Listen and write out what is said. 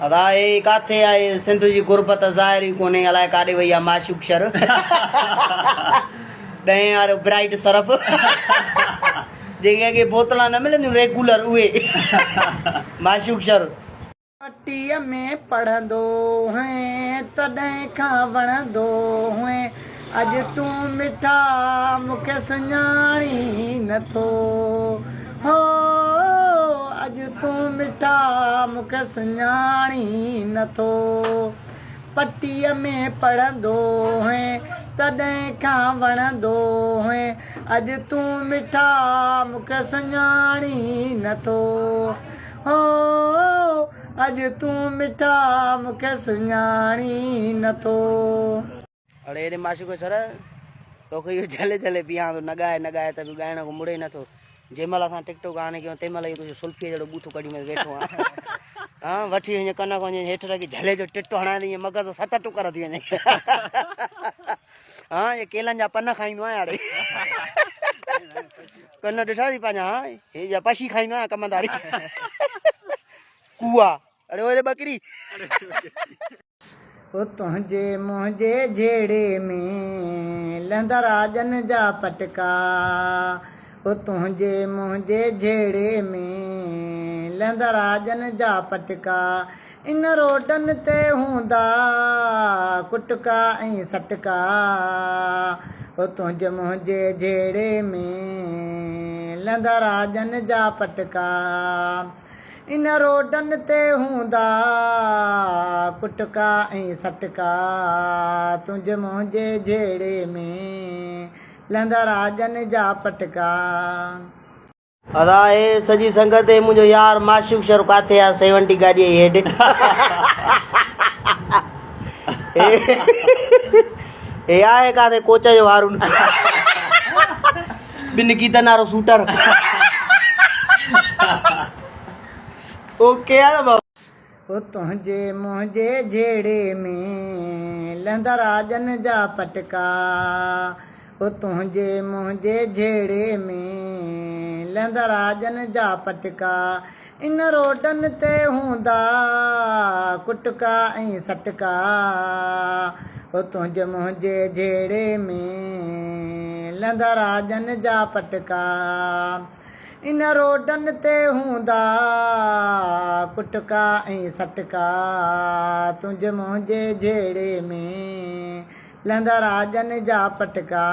ادا هي ڪاٿي آهي سنڌ جي غربت ظاهر ئي ڪونهي الائي ڪاڏي وئي آهي معشوق شر ڏهين وارو برائيٽ سرف جيڪي اڳي بوتلان نه ملنديون ريگولر اهي معشوق شر. پٽيء ۾ پڙهندو هئين تڏهن کان وڻندو هئين اڄ تون مٺا مون کي سڃاڻين نٿو هو اڄ تون مٺا مون کي سڃاڻين نٿو پٽيء ۾ پڙهندو هئين تڏهن کان وڻندو هئين اڄ تون مٺا مون کي سڃاڻين نٿو هو اڄ تون مٺا مون کي سڃاڻين نٿو. اڙي ايڏي معشوق سر توکي اهو جهلي جهلي بيهان ٿو نه ڳائي نه ڳائي ته به ڳائڻ کان مڙي نٿو جنهن مهل اسان ٽڪ ٽوڪ آن ڪيون تنهن مهل اهو تنهنجو سلفيء جهڙو ٻوٿو ڪڍي ۾ ويٺو آهي ها وٺي وڃي ڪن کان وڃي هيٺ رکي جهلي جو ٽٽو هڻائي ته ائين مغز ست ٽڪر ٿي وڃي ها اهي ڪيلن جا پن کائيندو آهيان اڙي ڪن ڏٺا ٿي پنهنجا ها هي جا پشي کائيندو آهيان ڪمنداري ڪوئا اڙي اوڙي ٻڪري. او تنهنجي منهنجي جهيڙي ۾ لهندا راڄن جا پٽڪا او تنهنجي منهنجي جهيڙي ۾ لهندا راڄن جا پٽڪا ان روڊن تي هوندا ڪٽڪا ۽ سٽڪا او تنهنجي منهنجي جهيڙي ۾ لهندا راڄن جا پٽڪا. ان روڊن تي هوندا ڪٽڪا ۽ سٽڪا، تنهنجي منهنجي جهيڙي ۾ لهندا راڄن جا پٽڪا. ادا هي سڄي سنگت هي منهنجو يار معشوق شر ڪاٿي آ سيونٽي گاڏي جي هيڊ هي آهي ڪاٿي ڪوچ جو هارون ٻن گيتن وارو سوٽر اوڪي آ نه ڀاء. او تنهنجي منهنجي جهيڙي ۾ لهندا راڄن جا پٽڪا او تنهنجي منهنجي جهيڙي ۾ لهندا راڄن جا پٽڪا ان روڊن تي هوندا ڪٽڪا ۽ سٽڪا او تنهنجي منهنجي جهيڙي ۾ لهندا راڄن جا پٽڪا ان روڊن تي هوندا ڪٽڪا ۽ سٽڪا تنهنجي منهنجي جهيڙي ۾ لهندا راڄن جا پٽڪا.